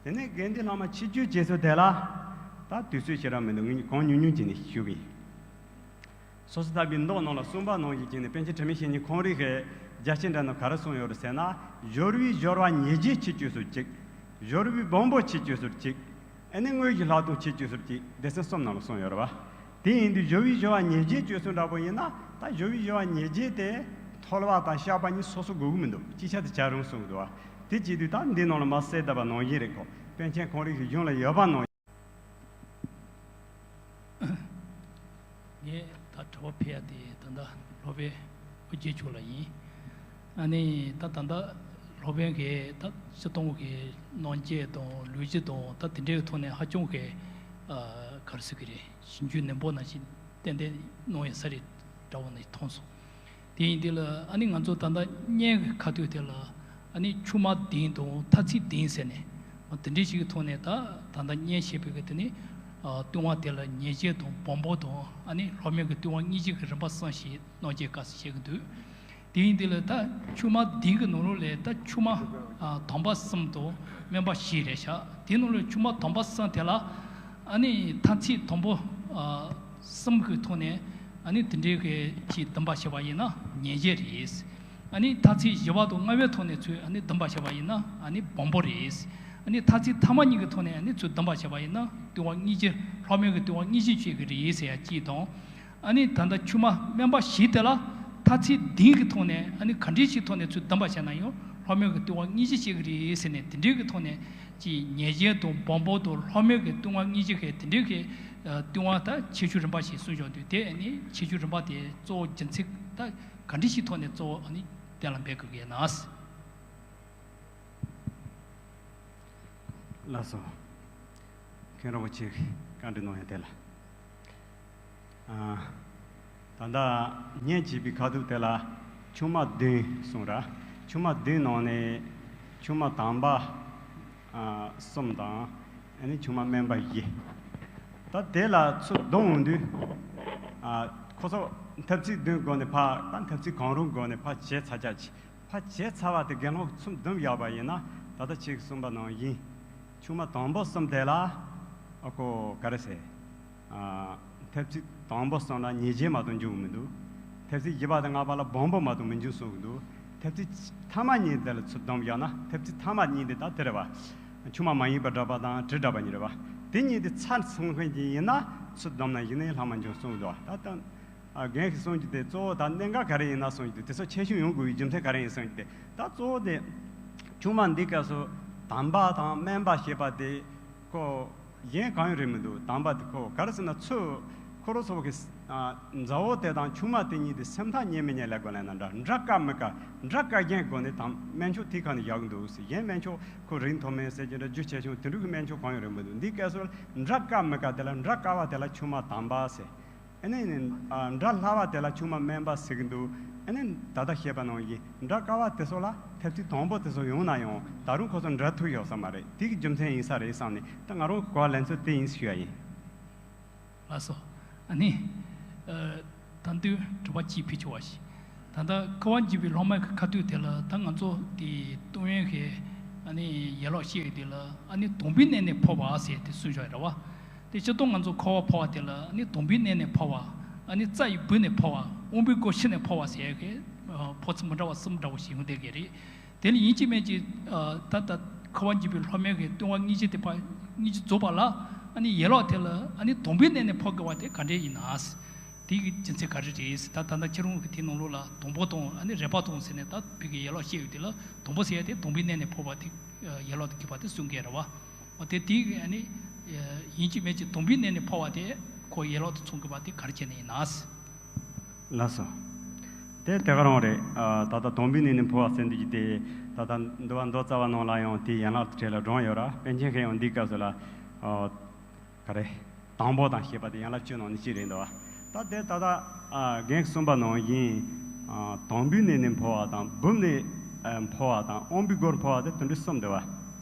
དེ་ནས་དགེ་འདུན་བླ་མ་ཆིབས་བསྒྱུར་བྱེད་སྲོལ་དེ་ལ་ད་དུས་ཚོད་ཞེ་དྲག་མི་འདུག་ངས་གང་ཉུང་ཉུང་བྱས་ནས་ཞུ་གི་ཡིན། སོ་སོར་ཐར་པའི་མདོ་ནང་ལ་གསུངས་པ་ནང་བཞིན་བྱས་ནས་པཎ་ཆེན་དྲི་མེད་བཤེས་གཉེན་ཁོང་རིགས་ཀྱིས་རྒྱ་ཆེར་འགྲེལ་ནང་ག་རེ་གསུངས་ཡོད་རེད་ཟེར་ན། སྦྱོར་བའི་སྦྱོར་བ་ཉེར་བཞི་ཆིབས་བསྒྱུར་སྲོལ་གཅིག་སྦྱོར་བའི་སྦོམ་པོ་ཆིབས་བསྒྱུར་སྲོལ་གཅིག་ཨ་ནི་དངོས་གཞི་ལྷག་མཐོང་ཆིབས་བསྒྱུར་སྲོལ་གཅིག་སྡེ་ཚན་གསུམ་ནང་ལ་གསུངས་ཡོད་རེད་བ། དེ་ཡིན་དུས་སྦྱོར་བའི་སྦྱོར་བ་ཉེར་བཞི་བརྗོད་སྲོལ་འདྲ་པོ་ཡིན་ན། ད་སྦྱོར་བའི་སྦྱོར་བ་ཉེར་བཞི་དེ་ཐོལ་པ་དང་བཤགས་པ་གཉིས་སོ་སོ་དགོས་ཀྱི་མི་འདུག་སྤྱི་ཆ་དེ་བྱ་རུང་གསུངས་འདུག་བ། དེ་བྱེད་དུས་ད་འདི་ནང་ལ་མར་གསལ་བཏབ་པ་ནང་བཞིན་རེད་ཁོ། པཎ་ཆེན་ཁོང་རིགས་ཀྱི་གཞུང་ལ་ཡོད་པ་ནང་། ངས་ད་དྲི་བ་ཕུལ་ཡ་དེ་ད་ལྟ་སློབ་དཔོན་ཨོ་རྒྱན་མཆོག་ལ་ཡིན། ཨ་ནི་ད་ད་ལྟ་སློབ་དཔོན་གྱིས་ད་སྤྱིར་བཏང་གི་རྣམ་འབྱེད་དང་ལུགས་གཞི་དང་ད་དེ་འདྲའི་ཐོག་ནས་ཧ་ཅང་གི་ཨ་ག་རེ་ཟེར་གི་རེད། ཞིབ་འཇུག་ནན་པོ་ནང་བཞིན་ཏན་ཏན་གནང་ཡོད་ས་རེད་འདྲ་བོ་ནས་མཐོང་སོང་། དེ་ཡིན་དུས་ལ་ཨ་ནི་ང་ཚོ་ད་ལྟ་བརྙན་གྱི་ཁ་ཐུག་དེ་ལ་ཨ་ནི་ཆུང་མ་བདུན་དང་མཐའ་ཚིགས་བདུན་ཟེར་ནས་དེ་འདྲའི་ཞིག་གི་ཐོག་ནས་ད་ད་ལྟ་བརྙན་བཤད་པའི་གི་དེ་ནི་ལྟུང་བ་དེ་ལ་ཉེས་བྱས་དང་སྦོམ་པོ་དང་ཨ་ནི་ལྷག་མའི་གི་ལྟུང་བ་སྙིང་རྗེ་གི་རིམ་པ་གསུམ་ཞིག་རྣམ་འབྱེད་སྐབས་སུ་བཤད་ཀྱི་འདུག་དེ་ཡིན་དུས་ལ་ད་ཆུང་མ་བདུན་གྱི་ནང་ལོགས་ལས་ད་ཆུང་མ་ཨ་དམ་པ་གསུམ་དང་དམན་པ་བཞི་རེད་ཤག་དེ་ནང་ལོགས་ཆུང་མ་དམ་པ་གསུམ་དེ་ལ་ཨ་ནི་མཐའ་ཚིགས་དང་པོ་ཨ་གསུམ་གྱི་ཐོག་ནས་ཨ་ནི་དེ་འདྲའི་གི་ཅིག་འདུམ་པ་བྱས་པ་ཡིན་ན་ཉེས་བྱས་རེད། ཨ་ནི་མཐའ་ཚིགས་བཞི་པ་དང་ལྔ་པའི་ཐོག་ནས་ཚུར་ཨ་ནི་འདུམ་པ་བྱས་པ་ཡིན་ན་ཨ་ནི་སྦོམ་པོ་རེད། ཨ་ནི་མཐའ་ཚིགས་ཐ་མ་གཉིས་ཀྱི་ཐོག་ནས་ཨ་ནི་ཚུར་འདུམ་པ་བྱས་པ་ཡིན་ན་ལྟུང་བ་སྙིང་རྗེ་ལྷག་མའི་གི་ལྟུང་བ་སྙིང་རྗེ་བྱེད་ཀྱི་རེད་ཟེར་ཡ་གཅིག་དང་། ཨ་ནི་ད་ལྟ་ཆུང་མ་དམན་པ་བཞི་དེ་ལ་མཐའ་ཚིགས་བདུན་གྱི་ཐོག་ནས་ཨ་ནི་ག་འདྲའི་ཞིག་ཐོག་ནས་ཚུར་འདུམ་པ་བྱས་ན་ཡང་ལྷག་མའི་གི་ལྟུང་བ་སྙིང་རྗེ་བྱེད་ཀྱི་རེད་ཟེར་ནས་དེ་འདྲའི་གི་ཐོག་ནས་ཅིག་ཉེས་བྱས་དང་སྦོམ་པོ་དང་ལྷག་མའི་གི་ལྟུང་བ་སྙིང་རྗེ་གི་དེ་འདྲའི་གི་ལྟུང་བ་ད་ཁྱད་ཆོས་རིམ་པ་ཞིག་གསུངས་བཞག་འདུག་དེ་ཨ་ནི་ཁྱད་ཆོས་རིམ་པ་དེ་གཙོ་བོ་རྒྱུ་མཚན་ད་ག་འདྲའི་ཞིག་ཐོག་ནས་གཙོ་བོ་ཨ་ནི་གཏན་ལ་འབེབས་དགོས་ཀྱི་ཡིན་ན། ལགས་སོ། མཁན་རིན་པོ་ཆེ་བཀའ་འདྲི་གནང་ཡ་དེ་ལ། ཨ། ད་ལྟ་བརྙན་བྱས་པའི་ཁ་ཐུག་དེ་ལ་ཆུང་མ་བདུན་གསུངས་ར། ཆུང་མ་བདུན་ནང་ནས་ཆུང་མ་དམ་པ་ཨ་གསུམ་དང་ ཨ་ནི་ཆུང་མ་དམན་པ་བཞི། ད་དེ་ལ་ཚུར་བསྡོམས་འོང་དུས། ཨ། ཁོ་ཚོ་འཐབ་རྩོད་བདུན་སྒོ་ནས་ཕར་ད་འཐབ་རྩོད་གང་རུང་སྒོ་ནས་ཕར་བྱས་ཚར་རྒྱག་ཅིག་ཕར་བྱས་ཚར་བ་དེ་དགེ་སློང་ཚུར་བསྡོམས་བཞག་པ་ཡིན་ན། ད་ལྟ་ཁྱེད་ཀྱིས་གསུངས་པ་ནང་བཞིན། ཆུང་མ་དང་པོ་གསུམ་དེ་ལ། ཨ། ཁོ་ག་རེ་ཟེར། ཨ། འཐབ་རྩོད་དང་པོ་གསུམ་ལ་ཉེས་བྱས་མ་གཏོགས་འབྱུང་གི་མི་འདུག་འཐབ་རྩོད་བཞི་པ་དང་ལྔ་པ་ལ་སྦོམ་པོ་མ་གཏོགས་མི་འབྱུང་གསུང་གི་འདུག་འཐབ་རྩོད་ཐ་མ་གཉིས་དེ་ལ་ཚུར་བསྡོམས་བཞག་ན། འཐབ་རྩོད་ཐ་མ་གཉིས་དེ་ད་དེ་རེད་པ། ཆུང་མ་མ་ཡིན་པ་གྲགས་པ་དང་དྲི་གྲགས་པ་གཉིས་རེད་པ། དེ་གཉིས་དེ་ཚར་སོང་མཁན་ཅིག་ཡིན་ན། ཚུར་བསྡོམས་ན་གཞི་ནས་ལྷག་མ་འབྱུང་གསུང་གི་འདུག་ད་ལྟ། ཨ། རྒན་གྱིས་གསུང་རྒྱུ་དེ་གཙོ་བོ་ད་གནད་འགག་ག་རེ་ཡིན་ན་གསུང་རྒྱུ་དེ། དེ་ཚོ་ཆེ་ཆུང་ཡོང་དགོས་པའི་རྒྱུ་མཚན་ག་རེ་ཡིན་གསུང་རྒྱུ་དེ། ད་གཙོ་བོ་དེ། ཆུང་མ་འདི་སྐབས་སུ་དམ་པ་དང་དམན་པ་ཞེས་པ་དེ་ཁོ་གཞན་གང་ཡང་རེད་མི་འདུག་དམ་པ་དེ་ཁོ་ག་རེ་ཟེར་ན། ཚུར་ཁོ་རང་ཚོ་གི། ཨ། མཛའ་བོ་དེ་དང་ཆུང་མ་དེ་གཉིས་དེ་སེམས་ཐག་ཉེ་མི་ཉེ་ལབ་དགོས་ན། འདྲ་འདྲ་དཀའ་མི་དཀའ། འདྲ་དཀའ་རྐྱེན་སྒོ་ནས་དམ་དམན་ཕྱོགས་དེ་ག་ནས་བཞག་གི་འདུག་ཟེར། གཞན་དམན་ཕྱོགས་ཁོ་རིགས་མཐོ་དམན་ཟེར་གྱི་འདྲ། རྒྱུ་ཆེ་ཆུང་དེ་འདྲ་གི་དམན་ཕྱོགས་གང་ཡང་རེད་མི་འདུག་འདི་སྐབས་སུ་འདྲ་དཀའ་མི་དཀའ་དེ་ལ། འདྲ་དཀའ་བ་དེ་ལ་ཆུང་མ་དམ་པ་ཟེར། ཨ་ནི། ཨ། འདྲ་སླ་བ་དེ་ལ་ཆུང་མ་དམན་པ་ཟེར་གྱི་འདུག་ཨ་ནི་ད་ལྟ་བཤད་པ་ནང་བཞིན་འདྲ་དཀའ་བ་དེ་ཚོ་ལ་འཐབ་རྩོད་དང་པོ་དེ་ཚོ་ཡོང་ན་ཡང་། ད་རུང་ཁོ་ཚོ་འདྲ་ཐུག་ཡོད་ས་མ་རེད། དེ་གི་རྒྱུ་མཚན་ཡིན་ས་རེད་བསམ་ནས། ད་ང་རང་གི་གོ་བ་ལེན་ཚུལ་དེ་ཡིན་ཞུ་ཡ་ཡིན། ལགས་སོ། ཨ་ནི། ཨ། ད་དུང་དྲི་བ་གཅིག་ཕུལ་ཆོག་པ་ཞིག་ད་ལྟ་འཁོར་བ་འཇིག་པའི་སློབ་མ་གི་ཁ་ཐུག་དེ་ལ། ད་ང་ཚོ་དེ་ཏུན་ཧོང་གི་ཨ་ནི་ཡན་ལག་བཤད་ཡོད་དེ་ལ། ཨ་ནི་དང་པོའི་གནས་ནས་འཕོ་བ་ཟེར་དེ་གསུངས་བཞག་རེད་པ། དེ་སྤྱིར་བཏང་ང་ཚོ་འཁོར་བ་འཕོ་བ་དེ་ལ། ཨ་ནི་དང་པོའི་གནས་ནས་འཕོ་བ། ཨ་ནི་རྩ་ཡི་སྦུག་ནས་འཕོ་བ། དབང་པོའི་སྒོ་ཕྱི་ནས་འཕོ་བ་ཟེར་ཡག་གི། ཨ། འཕོ་ཚུལ་མི་འདྲ་བ་གསུམ་འདྲ་བོ་ཞིག་ཡོང་བསྡད་ཀྱི་རེད། དེ་ལ་ཡིན་གཅིག་མིན་གཅིག་ཨ། ད་ལྟ་འཁོར་བ་འཇིག་པའི་སློབ་མའི་གི་ལྟུང་བ་སྙིང་རྗེ་དེ་ཕར། སྙིང་རྗེ་རྫོགས་པ་ལ། ཨ་ནི་ཡན་ལག་དེ་ལ། ཨ་ནི་དང་པོའི་གནས་ནས་འཕོ་དགོས་པ་དེ་ག་འདྲས་ཡིན་ན། དེ་གི་རྒྱུ་མཚན་ག་རེ་རེད་ཟེར། ད་ད་ལྟ་ཁྱེད་རང་གི་དེ་ནང་ལོགས་ལ་དང་པོ་དང་། ཨ་ནི་རེ་བ་དང་ཟེར་ནས་ད་བོད་ཀྱི་ཡན་ལག་བཤད་ཡོད་དེ་ལ། དང་པོ་ཟེར་ཡ་དེ་དང་པོའི་གནས་ནས་འཕོ་བ་དེ། ཨ། ཡན་ལག་ཏུ་གྱུར་པ་དེ་གསུང་གི་རེད་པ། འོ་དེ་དེ་གི་ཨ་ནི། ཨ། ཡིན་གཅིག་མིན་གཅིག་དང་པོའི་གནས་ནས་འཕོ་བ་དེ་ཁོ་ཡན་ལག་ཏུ་ཚང་དགོས་པ་དེ་ག་རེ་བྱས་ནས་ཡིན་ན། ལགས་སོ། དེ་དེ་ག་རང་རེད། ཨ། ད་ལྟ་དང་པོའི་གནས་ནས་འཕོ་བ་ཟེར་འདི་གི་དེ། ད་ལྟ་འདུལ་བ་མདོ་རྩ་བ་ནང་ལ་ཡང་དེའི་ཡན་ལག་གྲས་ལ་བགྲངས་ཡོད་ར། པཎ་ཆེན་མཁས་དབང་འདིའི་སྐབས་སུ་ལ། ཨ། ག་རེ། དང་པོ་དང་ཞེས་པ་དེ་ཡན་ལག་བཅུ་ནང་ནས་གཅིག་རེད་འདུག་བ། ད་དེ་ད་ལྟ། ཨ། རྒན་གསུངས་པ་ནང་བཞིན། ཨ། དང་པོའི་གནས་ནས་འཕོ་བ་དང་། སྦུབས་ནས། ཨ། འཕོ་བ་དང་། དབང་པོའི་སྒོར་འཕོ་བ་དེ་དེ་འདྲ་གསུམ་འདུག་བ།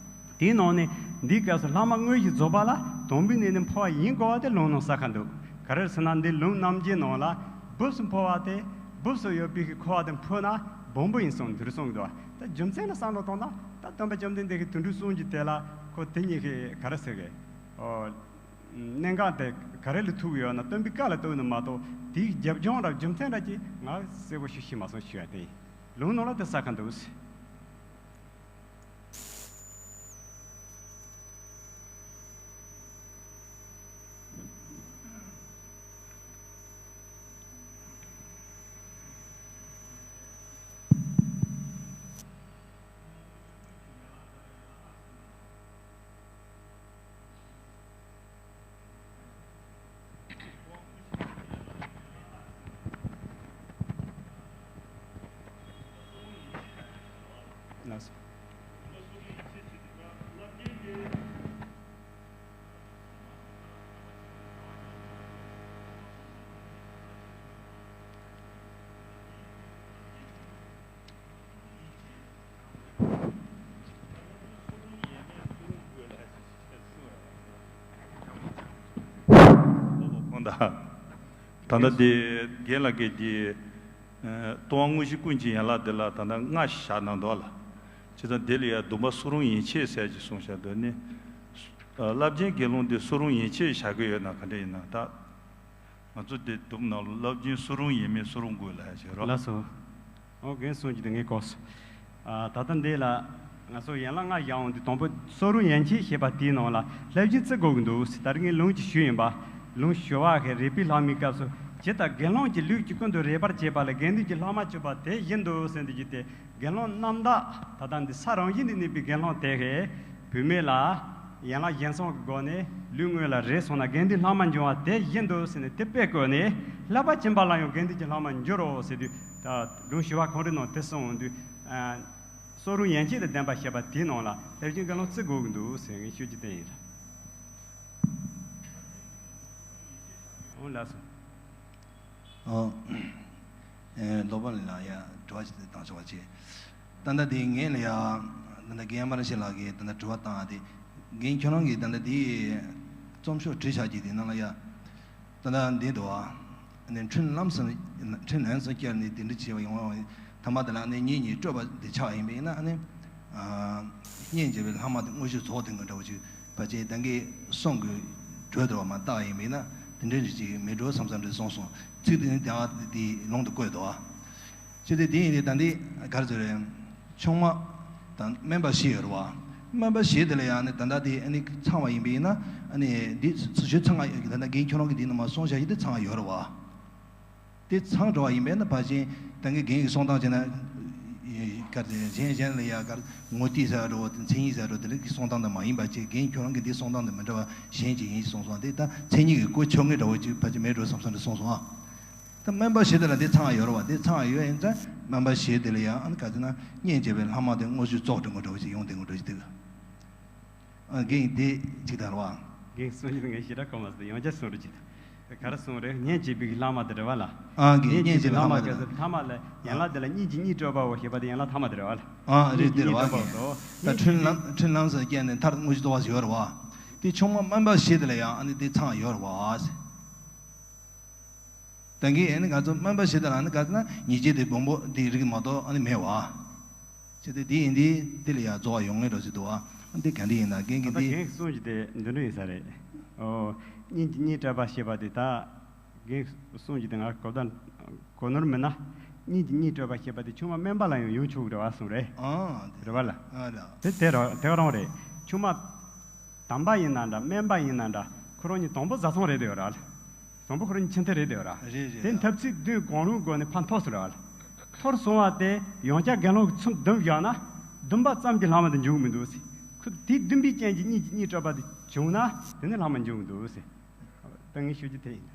དེའི་ནང་ནས་འདིའི་སྐབས་སུ་ལྷག་མ་དངོས་གཞི་རྫོགས་པ་ལ་དང་པོའི་གནས་ནས་འཕོ་བ་ཡིན་དགོས་པ་དེ་ལུང་ནང་གསལ་ཁ་འདུག་ག་རེ་ཟེར་ན། འདི་ལུང་རྣམ་འབྱེད་ནང་ལ་སྦུབས་སུ་འཕོ་བ་དེ། སྦུབས་སུ་ཡོད་པའི་གི་འཁོར་བ་དེ་འཕོས་ན་སྦོམ་པོ་ཡིན་གསུངས། འདིར་གསུངས་འདུག་བ། ད་རྒྱུ་མཚན་ལ་བསམ་བློ་གཏོང་ན། ད་སྟོན་པ་བཅོམ་ལྡན་འདས་ཀྱི་དེ་འདྲའི་གསུང་རྒྱུ་དེ་ལ་ཁོ་དེ་གཉིས་ཀྱི་ག་རེ་ཟེར་གི། ཨོ། གནད་འགག་དེ་ག་རེ་ལ་ཐུག་ཡོད་ན། སྟོན་པའི་བཀའ་ལ་ཐུག་ནི་མ་གཏོགས། དེའི་རྒྱབ་ལྗོངས་ར་རྒྱུ་མཚན་ར་ཅིག་ང་གསལ་པོ་ཞིག་ཤེས་མ་སོང་ཞུ་ཡ་དེ་ཡིན། ལུང་ནང་ལ་དེ་གསལ་ཁ་འདུག་ད་ལྟ་དེ་རྒན་ལགས་ཀྱིས་ཀྱི། ཨ། ལྟུང་བ་དངོས་གཞི་ཀུན་གྱི་ཡན་ལག་འདི་ལ་ད་ལྟ་ལྔ་བཞག་གནང་འདུག་ལ། བྱས་ཙང་འདི་ལ་ཡང་སྡོམ་པ་སུ་རུང་ཡན་ཆད་ཟེར་གྱི་གསུངས་བཞག་འདུག་ནི། ཨ། རླབས་ཆེན་དགེ་སློང་འདི་སུ་རུང་ཡན་ཆད་བཞག་གི་ཡོད་ན་ག་འདྲ་ཡིན་ན། ད་ང་ཚོ་འདི་སྡོམ་ནང་ལ་རླབས་ཆེན་སུ་རུང་ཡན་མེད་སུ་རུང་དགོས་ལ་ཡ་བྱེད་རོགས། ལགས་སོ། ཨོ། རྒན་གསུང་རྒྱུ་དེ་ངས་གོ་སོང་། ཨ། ད་ལྟ་འདི་ལ་ང་ཚོ་ཡན་ལག་ལྔ་བཞག་འོང་དུས། དང་པོ་སུ་རུང་ཡན་ཆད་ཞེས་པ་དེའི་ནང་ལ་རླབས་ཆེན་བརྩི་དགོས་ཀྱི་འདུག་ཟེར། ད་རེས་ངས་ལུང་ཅིག་ཞུས་ཡིན་པ། ལུང་ཞུ་བ་གི་རིགས་པའི་ལྷག་མའི་སྐབས་སུ། ཇི་ལྟར་དགེ་སློང་གི་ལུས་ཀྱི་ཀུན་ཏུ་རེག་པར་བྱེད་པ་ལ་དགེ་འདུན་གྱི་ལྷག་མ་གྱུར་པ་དེ་བཞིན་དུ་ཟེར་འདི་གྱི་དེ། དགེ་སློང་རྣམ་དག་ད་ལྟ་འདི་ས་རང་བཞིན་དུ་གནས་པའི་དགེ་སློང་དེ་གིས་བུད་མེད་ལ་ཡན་ལག་གཞན་སོང་གི་སྒོ་ནས་ལུས་དངོས་ལ་རེག་སོང་ན་དགེ་འདུན་ལྷག་མ་འབྱུང་བ་དེ་བཞིན་དུ་ཟེར་ནས། དེ་དཔེ་བཀོད་ནས། བསླབ་པ་སྦྱིན་པ་ལ་ཡང་དགེ་འདུན་གྱི་ལྷག་མ་འགྱུར་རོ་ཟེར་དུས། ད་ལུང་ཞུ་བ་གང་རེ་ནང་དེ་གསུངས་འོང་དུས། ཨ། སུ་རུང་ཡན་ཆད་དང་ལྡན་པ་ཞེས་པ་དེའི་ནང་ལ་རླབས་ཆེན་དགེ་སློང་བརྩི་དགོས་ཀྱི་འདུག་ཟེར་ངས་ཞུ་རྒྱུ་དེ་ཡིན་ལ། འོང་ལགས་སོ། ཨོ། ཨེ། ལོག་པ་ལ་ཡ་དྲི་བ་ཞིག་བཏང་ཆོག་པ་བྱེད། ད་ལྟ་དེ་ངས་ལ་ཡ། ད་ལྟ་རྒན་སྨ་ར་བཤེས་ལགས་ཀྱིས་ད་ལྟ་དྲི་བ་བཏང་ཡ་དེ། རྒན་ཁྱོད་རང་གིས་ད་ལྟ་དེ་རྩོམ་ཤོག་བྲིས་བཞག་གི་དེ་ནང་ལ་ཡ། ད་ལྟ་འདི་འདུག་ཨ། ཨ་ནི་འཕྲིན་ལམ་སོགས། འཕྲིན་ལན་སོགས་བསྐྱལ་ནས་དེ་འདྲ་བྱས་པ་ཡོང་བ། ཐ་མ་དེ་ལ་ཨ་ནི་གཉེན་ཉེ་སྤྲོད་པ་དེ་ཆགས་ཡིན་པ་ཡིན་ན། ཨ་ནི་སྙན་འཇེབས་པའི་ལྷག་མ་དེ་དངོས་གཞི་རྫོགས་དེ་འདྲ་འདྲ་བོ་ཅིག་ཕལ་ཆེར་ད་གིན་གསུང་གི་གྲོས་དེ་བ་མ་བཏགས་ཡིན་པ་ཡིན་ན། དེ་འདྲ་ཅིག་མེད་འགྲོ་བསམ་བསམ་འདྲ་གསུངས་སོང་། ཚིག་དེ་ནི་དེ་བ་དེ་ལུང་དུ་བཀོད་འདུག་ཨ། ཅི་སྟེ་དེ་ཡིན་ཏེ་ད་འདི་ག་རེ་ཟེར་རེད། ཆུང་མ་དང་སྨན་པ་བཞི་ཡོད་རེད་བ། སྨན་པ་བཞི་དེ་ལ་ཡང་ནི་ད་ལྟ་དེ་ཨ་ནི་ཚང་བ་ཡིན་པ་ཡིན་ན། ཨ་ནི་འདི་ཚོ་ཆོས་ཚང་བ་ཡོད་ཀྱི། ད་ལྟ་རྒན་ཁྱོད་རང་གིས་འདི་ནང་མ་གསུངས་བཞག་ཡིན་དེ་ཚང་བ་ཡོད་རེད་བ། དེ་ཚང་འགྲོ་བ་ཡིན་པས་ན་ཕལ་ཆེར་ད་གིན་རྒན་གྱིས་གསུང་སྟངས་བྱས་ན། ག་རེ་ཟེར། གཞན་གཞན་ལ་ཡ་ག་རེ་ངོ་ཏི་ཟེར་འགྲོ་བ་དེ། མཚན་ཉིད་ཟེར་འགྲོ་དེ་ལ་གི་གསུང་སྟངས་དེ་མ་ཡིན་པ་བྱས། རྒན་ཁྱོད་རང་གིས་འདི་གསུང་སྟངས་དེ་མི་འདྲ་བ་གཞན་གྱིས་ཡིན་གསུངས་སོང་། དེ་ད་མཚན་ཉིད་ཀྱི་གོ་ཆོད་ངེས་འདྲ་བོ་ཅིག་ཕལ་ཆེར་མེད་འགྲོ་བསམ་བསམ་འདྲ་གསུངས་སོང་ཨ། ད་སྨན་པ་བཞི་དེ་ལ་འདི་ཚང་ཡོད་རེད་བ། འདི་ཚང་ཡོད་ཡིན་ཙང་སྨན་པ་བཞི་དེ་ལ་ཡང་ཨ་ནི་ག་ཚོད་ན་སྙན་འཇེབས་པའི་ལྷག་མ་དེ་དངོས་གཞི་རྫོགས་འགྲོ་འགྲོ་བ་ཞིག་ཡོང་དེ་འགྲོ་འགྲོ་ཞིག་འདུག་ཨ། རྒན་འདི་གཅིག་དང་རེད་བ། རྒན་གསུང་རྒྱུ་ངས་ཞེ་དྲག་གོ་མ་སོང་། ཡང་བསྐྱར་གསུང་རོགས་གྱིས། ག་རེ་གསུང་རེད། སྙན་འཇེབས་པའི་ལྷག་མ་དེ་རེད་བ་ལ། ཨ། རྒན་སྙན་འཇེབས་པའི་ལྷག་མ་དེ་རེད། ལྷག་མ་ལ་ཡན་ལག་དེ་ལ་གཉིས་ཀྱིས་གཉིས་སྤྲོད་པའོ་ཞེས་པ་དེ་ཡན་ལག་ཐ་མ་དེ་རེད་བ་ལ། ཨ། རེད། དེ་རེད་བ། རྒན་ད་འཕྲིན་ལམ་འཕྲིན་ལམ་སོགས་བསྐྱལ་ནས་མཐར་དངོས་གཞི་རྫོགས་པ་ཞིག་ཡོད་རེད་བ། དེ་ཆུང་མ་སྨན་པ་བཞི་དེ་ལ་ཡང་ཨ་ནི་དེ་ཚང་ཡོད་རེད་བ། ད་གིན་ཨ་ནི་ང་ཚོ་སྨན་པ་ཞིག་དང་ཨ་ནི་ག་ཚོད་ན་ཉེས་བྱས་དེ་སྦོམ་པོ་དེའི་རིགས་མ་གཏོགས་ཨ་ནི་མེད་བ། བྱས་ཏེ་དེ་ཡིན་དུས་དེ་ལ་ཡང་རྫོགས་པ་ཡོང་ངེས་འགྲོ་ཞིག་འདུག་བ། ཨ། འདི་ག་འདྲ་ཡིན་ན་རྒན་གྱིས་ད་ལྟ་འདི། རྒན་གསུང་རྒྱུ་དེ་འདི་འདྲ་ཡིན་ས་རེད། ཨོ། གཉིས་ཀྱིས་གཉིས་སྤྲོད་པ་ཞེས་པ་དེ། ད་རྒན་གསུང་རྒྱུ་དེ་ང་གོ་ད་གོ་ནོར་མིན་ན། གཉིས་ཀྱིས་གཉིས་སྤྲོད་པ་ཞེས་པ་དེ་ཆུང་མ་སྨན་པ་ལ་ཡང་ཡོང་ཆོག་གི་རེད་བ་གསུངས་རེད། ཨ། དེ་རེད་བ་ལ། ཨ་ལ། དེ་དེ་ར་དེ་ག་རང་རེད། ཆུང་མ་དམ་པ་ཡིན་ན་འདྲ་སྨན་པ་ཡིན་ན་འདྲ་ཁོ་རང་གཉིས་དང་པོ་བཟའ་ཚང་རེད་དེ་ཡོད་ར་ལ། དང་པོ་ཁོ་རང་གཉིས་ཆེས་མཐོ་རེད་དེ་ཡོད་ར། རེད་རེད། དེ་འཐབ་རྩོད་བདུན་གང་རུང་སྒོ་ནས་ཕར་འཐོར་སོང་ར་ལ། འཐོར་སོང་བ་དེ་ཡང་བསྐྱར་དགེ་སློང་གི་ཚུལ་བདུན་བཞག་ན་བདུན་པ་ཙམ་གྱི་ལྷག་མ་དེ་འཇུག་མི་འདུག་ཟེར། ཁོ་དེ་བདུན་པའི་རྐྱེན་གྱིས་གཉིས་ཀྱིས་གཉིས་སྤྲོད་པ་དེ་བྱུང་ན་དེ་ནི་ལྷག་མ་འཇུག་མི་འདུག་ཟེར། ད་ངས་ཞུ་རྒྱུ་དེ་ཡིན།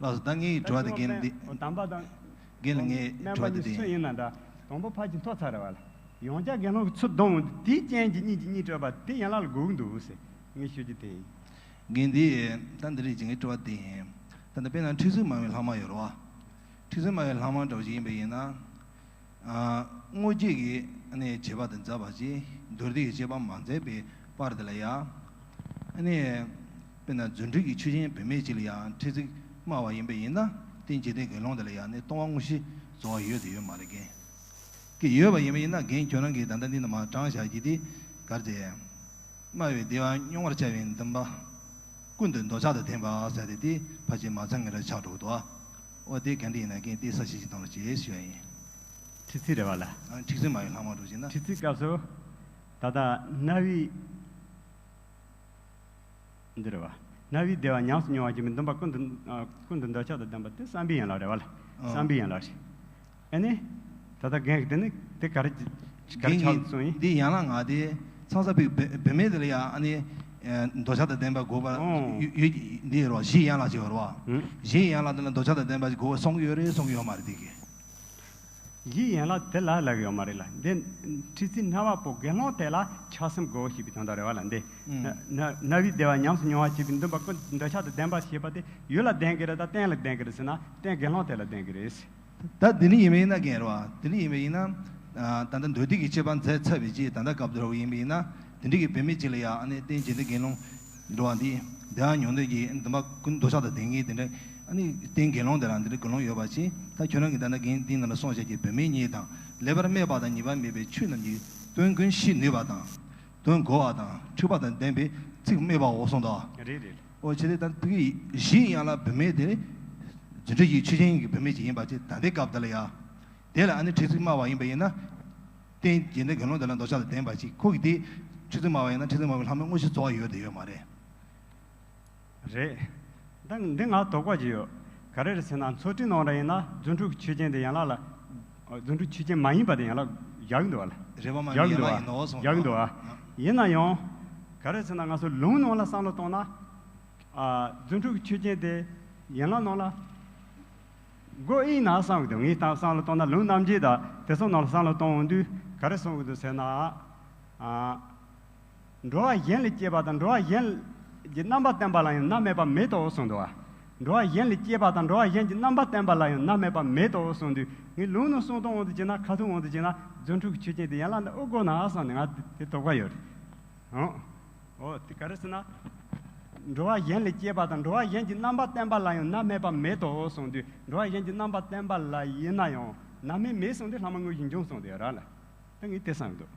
ལགས་སོ། ད་ངའི་དྲི་བ་དེ་རྒན་འདི། དམ་པ་དང་། རྒན་ལ་ངའི་དྲི་བ་དེ་དེ་ཡིན། སུ་ཡིན་ན་འདྲ་དང་པོ་ཕར་གྱི་མཐོ་ཚར་རེད་བ་ལ། ཡང་བསྐྱར་དགེ་སློང་གི་ཚུལ་སྡོམ་འོང་དུས་དེའི་རྐྱེན་གྱིས་གཉིས་ཀྱིས་གཉིས་སྤྲོད་པ་དེ་ཡན་ལག་ལ་དགོས་ཀྱི་འདུག་ཟེར་ངས་ཞུ་རྒྱུ་དེ་ཡིན། རྒན་འདི་ད་འདི་རེད་ཅེས་ངའི་དྲི་བ་དེ་ཡིན། ད་ལྟ་དཔེར་ན་ཁྲིག་ཚིག་སྨྲ་བའི་ལྷག་མ་ཡོད་རེད་བ། ཁྲིག་ཚིག་སྨྲ་བའི་ལྷག་མ་འདྲ་བོ་ཞིག་ཡིན་པ་ཡིན་ན། ཨ། དངོས་རྒྱུད་ཀྱི་ཨ་ནི་བྱེད་པ་དེ་མཛད་པ་ཅིག་མདོར་བསྡུས་ཀྱི་བྱེད་པ་མ་མཛད་པའི་བར་དེ་ལ་ཡང་། ཨ་ནི་དཔེར་ན་རྫུ་འཕྲུལ་གྱི་ཆོས་ཅན་བུད་མེད་ཅིག་ལ་ཡང་ཁྲིག་ཚིག་སྨྲ་བ་ཡིན་པ་ཡིན་ན། རྟེན་འབྱེད་ལྡན་དགེ་སློང་དེ་ལ་ཡང་ནི་སྟོང་པ་དངོས་གཞི་རྫོགས་པ་ཡོད་དེ་ཡོད་མ་རེད་རྒན། གི་ཡོད་པ་ཡིན་པ་ཡིན་ན་རྒན་ཁྱོད་རང་གིས་ད་ལྟ་འདི་ནས་མར་དྲངས་བཞག་གི་དེ་ག་རེ་ཟེར། སྨྲ་བའི་བདེ་བ་མྱོང་བར་བྱ་བའི་འདུན་པ། ཀུན་ཏུ་འདོད་ཆགས་དང་ལྡན་པ་ཟེར་ཏེ་དེ་ཕལ་ཆེར་མ་ཚང་གི་རེ་ཆགས་འགྲོ་འདུག་ཨ། འོ་དེ་ག་འདྲ་ཡིན་ན་རྒན་དེ་ས་ཞིག་ཅིག་བཏང་རོགས་བྱེད་ཞུ་ཡ་ཡིན། ཁྲིག་ཚིག་རེད་བ་ལ། ཨ། ཁྲིག་ཚིག་སྨྲ་བའི་ལྷག་མ་འགྲོ་བྱེད་ན། ཁྲིག་ཚིག་སྐབས་སུ་ད་ལྟ་རྣ་བའི་འདི་རེད་བ། རྣ་བའི་བདེ་བ་ཉམས་སུ་མྱོང་བར་བྱེད་པའི་འདུན་པ་ཀུན་ཏུ་ཨ། ཀུན་ཏུ་འདོད་ཆགས་དང་ལྡན་པ་དེ་བསམ་པའི་ཡན་ལག་རེད་བ་ལ། ཨ། བསམ་པའི་ཡན་ལག་རེད། ཨ་ནི། ད་ལྟ་རྒན་གྱིས་དེ་ནི་དེ་ག་རེ་ག་རེ་རྒན་ཆགས་གྱིས་གསུངས་ཡིན། འདི་ཡན་ལག་ལྔ་དེ་ཚང་ས་བུད་བུད་མེད་དེ་ལ་ཡང་ཨ་ནི། ཨ། འདོད་ཆགས་དང་ལྡན་པ་དགོས་པ། ཨོ། ཡོད་ཡོད་འདི་ཡོད་རེད་བ། བཞི་ཡན་ལག་ཅིག་ཡོད་རེད་བ། ཨུ། བཞི་ཡན་ལག་དེ་ལ་འདོད་ཆགས་དང་ལྡན་པ་ཞིག་དགོས་པ་གསུང་གི་ཡོད་རེད་གསུང་གི་ཡོད་མ་རེད་དེ་གི། བཞི་ཡན་ལག་དེ་ལ་ལབ་ཡོད་མ་རེད་ལ། འདི་ཁྲིག་ཚིག་སྨྲ་བ་པོ་དགེ་སློང་དེ་ལ་ཆགས་སེམས་དགོས་ཞེས་པའི་དོན་དག་རེད་བ་ལ། འདི། ཨུ། རྣ་རྣ་རྣ་བའི་བདེ་བ་ཉམས་སུ་མྱོང་བར་བྱེད་པའི་འདུན་པ་ཀུན་འདོད་ཆགས་དང་ལྡན་པ་ཞེས་པ་དེ་ཡུལ་ལ་ལྡན་གྱི་རེད་ད་རྟེན་ལ་ལྡན་གྱི་རེད་ཟེར་ན་རྟེན་དགེ་སློང་དེ་ལ་ལྡན་གྱི་རེད། ད་དེ་ནི་ཡིན་པ་ཡིན་ན་རྒན་རེད་བ། དེ་ནི་ཡིན་པ་ཡིན་ན། ཨ། ད་ལྟ་མདོར་བསྡུས་ཀྱི་དཔྱད་པ་མཛད་ཚར་བའི་རྗེས་ད་ལྟ་སྐབས་དེར་ཡིན་པ་ཡིན་ན། དེ་འདྲ་གི་བུད་མེད་ཅིག་ལ་ཡང་ཨ་ནི་རྟེན་འབྱེད་ལྡན་དགེ་སློང་འགྲོ་བ་འདི་བདེ་བ་མྱོང་འདོད་ཀྱི་འདུན་པ་ཀུན་འདོད་ཆགས་དང་ལྡན་མཁན་དེ་འདྲ་ཨ་ནི་རྟེན་དགེ་སློང་དེ་ལ་འདི་འདྲ་དགེ་སློང་ཡོད་པ་ཅིག་ད་ཁྱོད་རང་གིས་ད་ལྟ་རྒན་འདི་ནང་ལ་གསུངས་བཞག་གི་བུད་མེད་གཉིས་དང་ལེགས་པར་སྨྲས་པ་དང་ཉེས་པར་སྨྲས་པའི་ཆོས་རྣམས་ཀྱི་དོན་ཀུན་ཤེས་ནུས་པ་དང་། དོན་གོ་བ་དང་འཁྲུལ་པ་དང་ལྡན་པའི་ཚིག་སྨྲས་པའོ་གསུངས་དོ། རེད་རེད། ཨོ་བྱས་ཏེ་ད་ཕ་གི་བཞི་ཡན་ལག་བུད་མེད་དེ་རྫུ་འཕྲུལ་གྱི་ཆོས་ཅན་གྱི་བུད་མེད་ཅིག་ཡིན་པ་ཅིག་ད་ལྟའི་སྐབས་དེ་ལ་ཡ། དེ་ལ་ཨ་ནི་ཁྲིག་ཚིག་སྨྲ་བ་ཡིན་པ་ཡིན་ན། རྟེན་འབྱེད་ལྡན་དགེ་སློང་དེ་ལ་འདོད་ཆགས་དང་ལྡན་པ་ཅིག་ཁོ་གིས་དེ་ཁྲིག་ཚིག་སྨྲ་བ་ཡིན་ན་ཁྲིག་ཚིག་སྨྲ་བའི་ལྷག་མའི་དངོས་གཞི་རྫོགས་པ་ཡོད་དེ་ཡོད་མ་རེད། རེད། ད་འདི་ང་དོགས་པ་ཅིག་ཡོད། ག་རེ་རེད་ཟེར་ན་མཚོ་སྤྲིན་ནང་ལ་ཡིན་ན་རྫུ་འཕྲུལ་གྱི་ཆོས་ཅན་དེ་ཡན་ལག་ལ། རྫུ་འཕྲུལ་ཆོས་ཅན་མ་ཡིན་པ་དེ་ཡན་ལག་བཞག་གི་འདུག་བ་ལ། རེད་པ་མ་བཞག་གི་འདུག་ཡན་ལག་ཡིན་ནོ་གསུངས་བཞག་གི་འདུག་བ། ཡིན་ན་ཡང་། ག་རེ་ཟེར་ན་ང་ཚོ་ལུང་ནང་ལ་བསམ་བློ་བཏང་ན། ཨ། རྫུ་འཕྲུལ་གྱི་ཆོས་ཅན་དེ་ཡན་ལག་ནང་ལ། དགོས་ཨིན་ན་བསམ་གི་འདུག་ངས་ད་བསམ་བློ་བཏང་ན་ལུང་རྣམ་འབྱེད་དང་དེ་ཚོ་ནང་ལ་བསམ་བློ་གཏོང་འོང་དུས་ག་རེ་གསུང་གི་འདུག་ཟེར་ན། ཨ། འགྲོ་བ་གཞན་ལ་སྐྱེས་པ་དང་འགྲོ་བ་གཞན་གྱི་རྣམ་པ་བསྟན་པ་ལ་ཡང་མནར་མེད་པ་མེད་དོ་གསུངས་འདུག་བ། འགྲོ་བ་གཞན་ལ་སྐྱེས་པ་དང་འགྲོ་བ་གཞན་གྱི་རྣམ་པ་བསྟན་པ་ལ་ཡང་མནར་མེད་པ་མེད་དོ་གསུངས་དུས་ངས་ལུང་ནང་གསུང་སྟངས་འོང་དུ་བྱས་ན་ཁ་ཐུག་འོང་དུ་བྱས་ན་རྫུ་འཕྲུལ་གྱི་ཆོས་ཅན་དེ་ཡན་ལག་འདི་ཨོ་དགོས་ན་ཨ་བསམ་ནས་ང་དེ་དོགས་པ་ཡོད་རེད། ཨང་། འོ་དེ་ག་རེ་ཟེར་ན། འགྲོ་བ་གཞན་ལས་སྐྱེས་པ་དང་འགྲོ་བ་གཞན་གྱི་རྣམ་པ་བསྟན་པ་ལ་ཡང་ན་མེད་པ་མེད་དོ་གསུངས་དུས། འགྲོ་བ་གཞན་གྱི་རྣམ་པ་བསྟན་པ་ལ་ཡིན་ན་ཡང་ན་མེད་མེད་གསུངས་དུས། ལྷག་མ་དངོས་གཞི་འབྱུང་གསུངས་དེ་ར་ལ། ད་ངས་དེ་བསམ་འདུག